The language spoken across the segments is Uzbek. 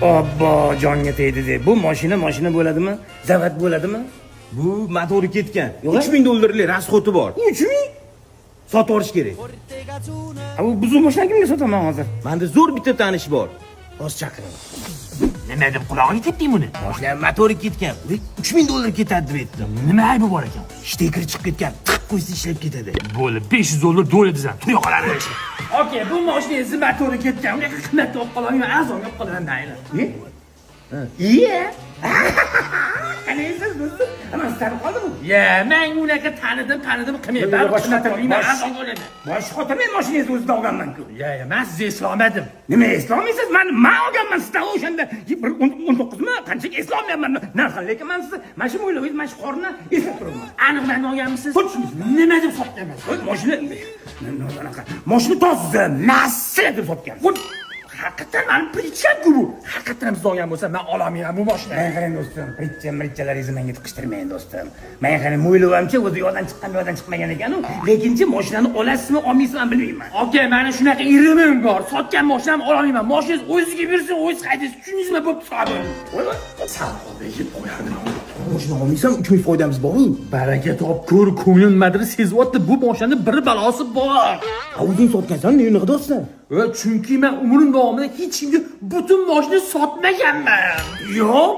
Obbo, jonga tegdi deb. Bu mashina mashina bo'ladimi? Zavod bo'ladimi? Bu motori ketgan. Yo'q, 3000 dollarlik расход i bor. 3000? Sotib yuborish kerak. A, bu buzuq mashinani kimga sotaman hozir? Menda zo'r bitta tanish bor. Hozir chaqiraman. Nima deb qulog'iga tepding buni? Mashina motori ketgan. 3000 dollar ketadi deb aytdim. Nima aybi bor ekan? Shteker chiqib ketgan. Tiqib qo'ysa, ishlab ketadi. Bo'ldi, 500 dollar to'laydisan. Tuya qoladi. Okey, bu mashinangizni motori ketgan. Unaqa qimmatga olib qololmayman, arzonga olib qolaman, mayli. Iya. Qanaysiz, do'stim? Mana siz tanib qoldimi? Ya, men unaqa tanidim, tanidim qilmayman. Yo'q, Baribir qimmatga olmayman, bosh- arzonga olaman. Bosh xotirmay, mashinangizni o'zida olganman-ku. Ya, men sizni eslolmadim. Nima eslolmaysiz? Man olganman sizdan o'shanda bir 19mi, qanchaga eslolmayapman narxini, lekin man sizni mana shu mo'ylovingiz, mana shu qorni eslab turibman. Aniq meni olganmisiz? Xuddi. Nima deb sotganman? Voy, mashina anaqa mashina toza, nasi deb sotgan. Voy, haqiqatan mani притча m-ku bu. Haqiqatan ham siz olgan bo'lsa, men ololmayman bu mashinani. Men qarang, do'stim, притча mrichchalaringizni menga tiqishtirmang, do'stim. Men qarang, mo'ylovamchi o'zi yoqdan chiqqan, bu yoqdan chiqmagan ekan-u, lekinchi mashinani olasizmi, olmaysizmi, man bilmayman. Aka, mani shunaqa irimim bor. Sotgan mashinamni ololmayman. Mashinangiz o'zizga bersin, o'zingiz haydaysiz. Tushundingizmi? Bo'pti, sog' bo'ling. Voy, voy. Sal yeb qo'yardim. Mashina olmaysan, 3000 foydamiz bor-u. Baraka top, ko'r, ko'nglim nimadir sezyapti. Bu mashinani bir balosi bor. Ha, o'zing sotgansan, nima qilyapsan? Va chunki men umrim davomida hech kimga butun mashina sotmaganman. Yo'q.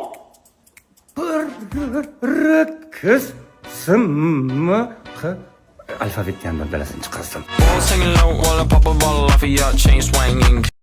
Bir R K S M Q alfabetni ham bir balasini chiqarsin. Singing low while I pop a bottle off of your chain swinging.